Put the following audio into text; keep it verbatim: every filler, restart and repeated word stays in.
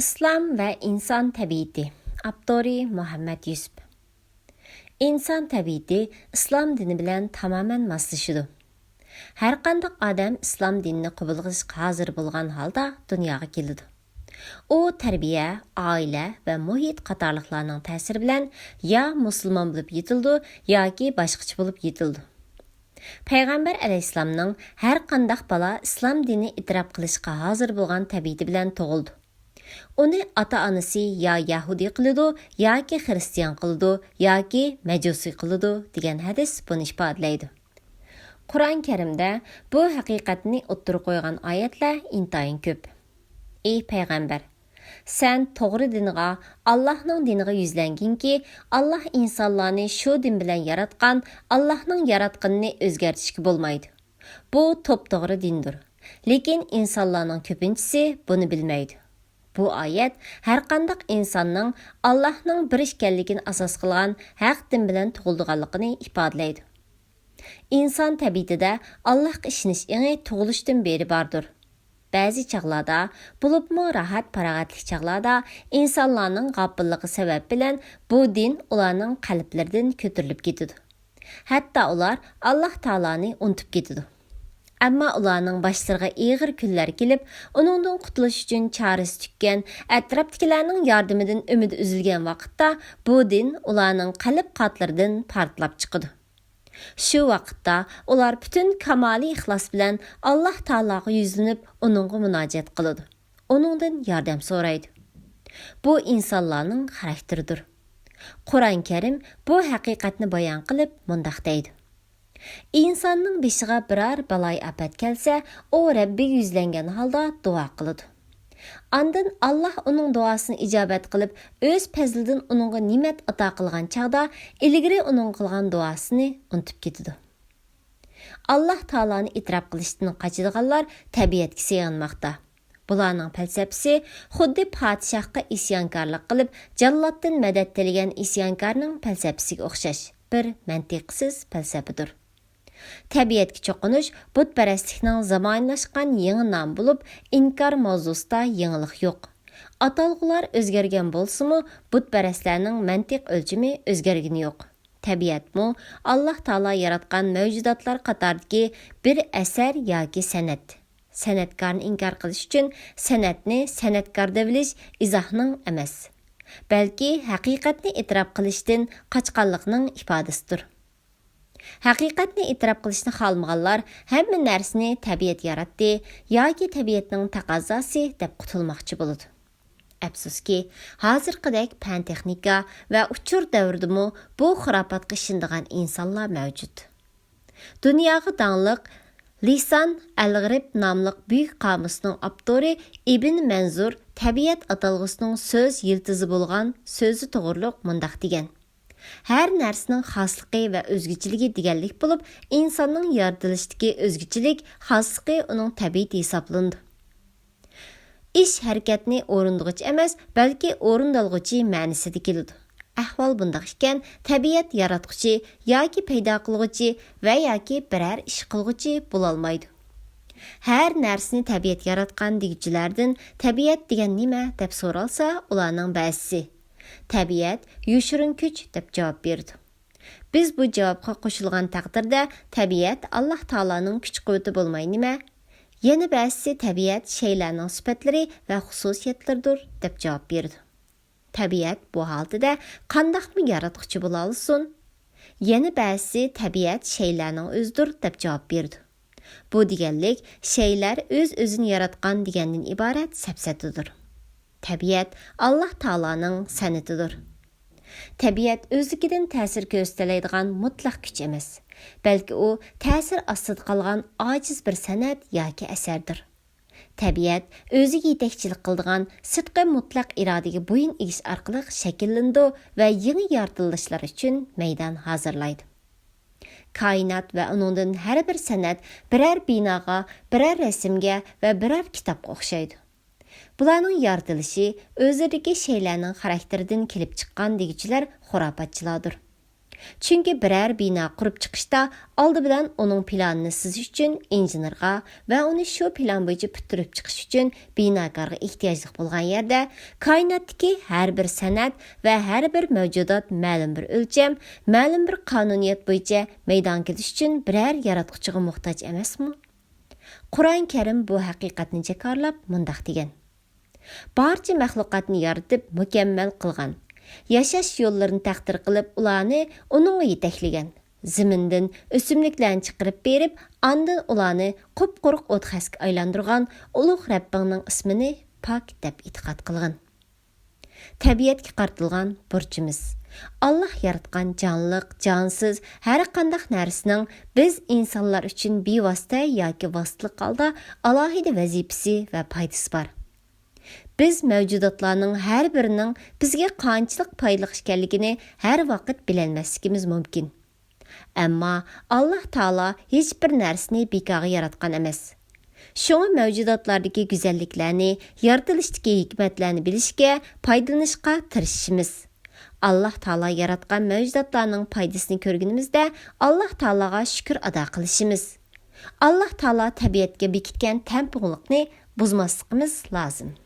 ئىسلام ۋە ئىنسان تەبىئىتى. ئاپتورى مۇھەممەد يۈسۈپ. ئىنسان تەبىئىتى ئىسلام دىنى بىلەن تامامەن ماسلىشىدۇ. ھەرقانداق ئادەم ئىسلام دىنىنى قوبۇل قىلىشقا ھازىر بولغان ھالدا دۇنياغا كېلىدۇ. ئۇ تەربىيە، ئائىلە ۋە مۇھىت قاتارلىقلارنىڭ تەسىرى بىلەن يا مۇسۇلمان بولۇپ يېتىلىدۇ، ياكى باشقىچە بولۇپ يېتىلىدۇ. پەيغەمبەر ئەلەيھىسسالامنىڭ ھەرقانداق بالا ئىسلام دىنى ئېتىراپ قىلىشقا ھازىر بولغان تەبىئىتى بىلەن تۇغۇلىدۇ. ئۇنى ئاتا-ئانىسى يا يەھۇدىي قىلىدۇ، ياكى خىرىستىيان قىلىدۇ، ياكى مەجۇسىي قىلىدۇ دېگەن ھەدىس بۇنى ئىپادىلەيدۇ. قۇرئان كەرىمدە بۇ ھەقىقەتنى ئوتتۇرىغا قويغان ئايەتلەر ئىنتايىن كۆپ. ئى پەيغەمبەر! سەن توغرا دىنغا، ئاللاھنىڭ دىنىغا يۈزلەنگىنكى، ئاللاھ ئىنسانلارنى شۇ دىن بىلەن ياراتقان، ئاللاھنىڭ ياراتقىنىنى ئۆزگەرتىشكە بولمايدۇ. بۇ توپتوغرا دىندۇر. لېكىن ئىنسانلارنىڭ كۆپىنچىسى بۇنى بىلمەيدۇ. بۇ ئايەت ھەرقانداق ئىنساننىڭ ئاللاھنىڭ بىر ئىكەنلىكىنى ئاساس قىلغان ھەق دىن بىلەن تۇغۇلىدىغانلىقىنى ئىپادىلەيدۇ. ئىنسان تەبىئىتىدە ئاللاھقا ئىشىنىش ئېڭى تۇغۇلۇشتىن بېرى باردۇر. بەزى چاغلاردا، بولۇپمۇ راھەت-پاراغەتلىك چاغلاردا ئىنسانلارنىڭ غاپىللىقى سەۋەب بىلەن بۇ دىن ئۇلارنىڭ قەلبلىرىدىن كۆتۈرۈلۈپ كېتىدۇ. ھەتتا ئۇلار ئاللاھ تائالانى ئۇنتۇپ كېتىدۇ. ئەمما ئۇلارنىڭ باشلىرىغا ئېغىر كۈنلەر كېلىپ، ئۇنىڭدىن قۇتۇلۇش ئۈچۈن چارىسى تۈگىگەن، ئەتراپتىكىلەرنىڭ ياردىمىدىن ئۈمىدى ئۈزۈلگەن ۋاقىتتا، بۇ دىن ئۇلارنىڭ قەلب قاتلىرىدىن پارتلاپ چىقىدۇ. شۇ ۋاقىتتا ئۇلار پۈتۈن كامالىي ئىخلاس بىلەن ئاللاھ تائالاغا يۈزلىنىپ، ئۇنىڭغا مۇناجات قىلىدۇ. ئۇنىڭدىن ياردەم سورايدۇ. بۇ ئىنسانلارنىڭ خاراكتېرىدۇر. قۇرئان كەرىم بۇ ھەقىقەتنى بايان قىلىپ مۇنداق دەيدۇ: ئىنساننىڭ بېشىغا بىرەر بالايىئاپەت كەلسە، ئۇ رەببىگە يۈزلەنگەن ھالدا دۇئا قىلىدۇ. ئاندىن ئاللاھ ئۇنىڭ دۇئاسىنى ئىجابەت قىلىپ، ئۆز پەزلىدىن ئۇنىڭغا نېمەت ئاتا قىلغان چاغدا، ئىلگىرى ئۇنىڭغا قىلغان دۇئاسىنى ئۇنتۇپ كېتىدۇ. ئاللاھ تائالانى ئېتىراپ قىلىشتىن قاچىدىغانلار تەبىئەتكە سىغىنماقتا. بۇلارنىڭ پەلسەپىسى خۇددى پادىشاھقا ئىسيانكارلىق قىلىپ، جاللاتتىن مەدەت تىلىگەن ئىسيانكارنىڭ پەلسەپىسىگە ئوخشاش بىر مەنتىقسىز پەلسەپىدۇر. تەبىئەتكە چوقۇنۇش بۇتپەرەسلىكنىڭ زامانىلاشقان يېڭى نامى بولۇپ، ئىنكار ماۋزۇسىدا يېڭىلىق يوق. ئاتالغۇلار ئۆزگەرگەن بولسىمۇ، بۇتپەرەسلەرنىڭ مەنتىق ئۆلچىمى ئۆزگەرگىنى يوق. تەبىئەتمۇ ئاللاھ تائالا ياراتقان مەۋجۇداتلار قاتارىدىكى بىر ئەسەر ياكى سەنئەت. سەنئەتكارنى ئىنكار قىلىش ئۈچۈن سەنئەتنى سەنئەتكار دەۋېلىش ئىزاھنىڭ ئەمەس، بەلكى ھەقىقەتنى ئېتىراپ قىلىشتىن قاچقانلىقنىڭ ئىپادىسىدۇر. ھەقىقەتنى ئېتىراپ قىلىشنى خالىمىغانلار ھەممە نەرسىنى تەبىئەت ياراتتى ياكى تەبىئەتنىڭ تەقەززاسى دەپ قۇتۇلماقچى بولىدۇ. ئەپسۇسكى، ھازىرقىدەك پەن-تېخنىكا ۋە ئۇچۇر دەۋرىدىمۇ بۇ خۇراپاتقا ئىشىنىدىغان ئىنسانلار مەۋجۇت. دۇنياغا داڭلىق لىسان ئەلغىرىب ناملىق بۈيۈك قامۇسنىڭ ئاپتورى ئىبن مەنزۇر تەبىئەت ئاتالغۇسىنىڭ سۆز يىلتىزى بولغان سۆزى توغرۇلۇق مۇنداق دېگەن: ھەر نەرسىنىڭ خاسلىقى ۋە ئۆزگىچىلىكى دېگەنلىك بولۇپ، ئىنساننىڭ يارىتىلىشتىكى ئۆزگىچىلىك خاسلىقى ئۇنىڭ تەبىئىتى ھېسابلىنىدۇ. ئىش ھەرىكەتنى ئورۇندىغۇچى ئەمەس، بەلكى ئورۇندالغۇچى مەنىسىدە كېلىدۇ. ئەھۋال بۇنداق ئىكەن، تەبىئەت ياراتقۇچى ياكى پەيدا قىلغۇچى ۋە ياكى بىرەر ئىش قىلغۇچى بولالمايدۇ. ھەر نەرسىنى تەبىئەت ياراتقان دېگۈچىلەردىن تەبىئەت دېگەن نېمە دەپ سورالسا، ئۇلارنىڭ بەزىسى تەبىئەت يوشۇرۇن كۈچ دەپ جاۋاب بېرىدۇ. بىز بۇ جاۋابقا قوشۇلغان تەقدىردە، تەبىئەت ئاللاھ تائالانىڭ كۈچ-قۇۋۋىتى بولماي نېمە؟ يەنە بەزىسى تەبىئەت شەيلەرنىڭ سۈپەتلىرى ۋە خۇسۇسىيەتلىرىدۇر دەپ جاۋاب بېرىدۇ. تەبىئەت بۇ ھالىتىدە قانداقمۇ ياراتقۇچى بولالىسۇن؟ يەنە بەزىسى تەبىئەت شەيلەرنىڭ ئۆزىدۇر دەپ جاۋاب بېرىدۇ. بۇ دېگەنلىك شەيلەر ئۆز-ئۆزىنى ياراتقان دېگەندىن ئىبارەت سەپسەتىدۇر. تەبىئەت ئاللاھ تائالانىڭ سەنئىتىدۇر. تەبىئەت ئۆزلۈكىدىن تەسىر كۆرسىتەلەيدىغان مۇتلەق كۈچ ئەمەس، بەلكى ئۇ تەسىر ئاستىدا قالغان ئاجىز بىر سەنئەت ياكى ئەسەردۇر. تەبىئەت ئۆزىگە يېتەكچىلىك قىلىدىغان سىرتقى مۇتلەق ئىرادىگە بويۇن ئېگىش ئارقىلىق شەكىللىنىدۇ ۋە يېڭى يارىتىلىشلار ئۈچۈن مەيدان ھازىرلايدۇ. كائىنات ۋە ئۇنىڭدىن ھەر بىر سەنئەت بىرەر بىناغا، بىرەر رەسىمگە ۋە بىرەر كىتابقا ئوخشايدۇ. بۇلارنىڭ يارىتىلىشى ئۆزلىرىدىكى شەيلەرنىڭ خاراكتېرىدىن كېلىپ چىققان دېگۈچىلەر خۇراپاتچىلاردۇر. چۈنكى بىرەر بىنا قۇرۇپ چىقىشتا ئالدى بىلەن ئۇنىڭ پىلانىنى سىزىش ئۈچۈن ئىنژېنېرغا ۋە ئۇنى شۇ پىلان بويىچە پۈتتۈرۈپ چىقىش ئۈچۈن بىناكارغا ئېھتىياجلىق بولغان يەردە، كائىناتتىكى ھەر بىر سەنئەت ۋە ھەر بىر مەۋجۇدات مەلۇم بىر ئۆلچەم، مەلۇم بىر قانۇنىيەت بويىچە مەيدانغا كېلىش ئۈچۈن بىرەر ياراتقۇچىغا موھتاج ئەمەسمۇ؟ قۇرئان كەرىم بۇ ھەقىقەتنى جاكارلاپ مۇنداق دېگەن: بارچە مەخلۇقاتنى يارىتىپ مۇكەممەل قىلغان. ياشاش يوللىرىنى تەقدىر قىلىپ، ئۇلارنى ئۇنىڭغا يېتەكلىگەن. زېمىندىن ئۆسۈملۈكلەرنى چىقىرىپ بېرىپ، ئاندىن ئۇلارنى قۇپقۇرۇق ئوتخەسكە ئايلاندۇرغان ئۇلۇغ رەببىڭنىڭ ئىسمىنى پاك دەپ ئېتىقاد قىلغىن. تەبىئەتكە قارىتىلغان بۇرچىمىز. ئاللاھ ياراتقان جانلىق، جانسىز ھەر قانداق نەرسىنىڭ بىز ئىنسانلار ئۈچۈن بىۋاسىتە ياكى ۋاسىتىلىق ھالدا ئالاھىدە ۋەزىپىسى ۋە پايدىسى بار. بىز مەۋجۇداتلارنىڭ ھەر بىرىنىڭ بىزگە قانچىلىك پايدىلىق ئىكەنلىكىنى ھەر ۋاقىت بىلەلمەسلىكىمىز مۇمكىن. ئەمما ئاللاھ تائالا ھېچبىر نەرسىنى بىكارغا ياراتقان ئەمەس. شۇڭا مەۋجۇداتلاردىكى گۈزەللىكلەرنى، يارىتىلىشتىكى ھېكمەتلەرنى بىلىشكە، پايدىلىنىشقا تىرىشىشىمىز. ئاللاھ تائالا ياراتقان مەۋجۇداتلارنىڭ پايدىسىنى كۆرگىنىمىزدە، ئاللاھ تائالاغا شۈكۈر ئادا قىلىشىمىز. ئاللاھ تائالا تەبىئەتكە بېكىتكەن تەڭپۇڭلۇقنى بۇزماسلىقىمىز لازىم.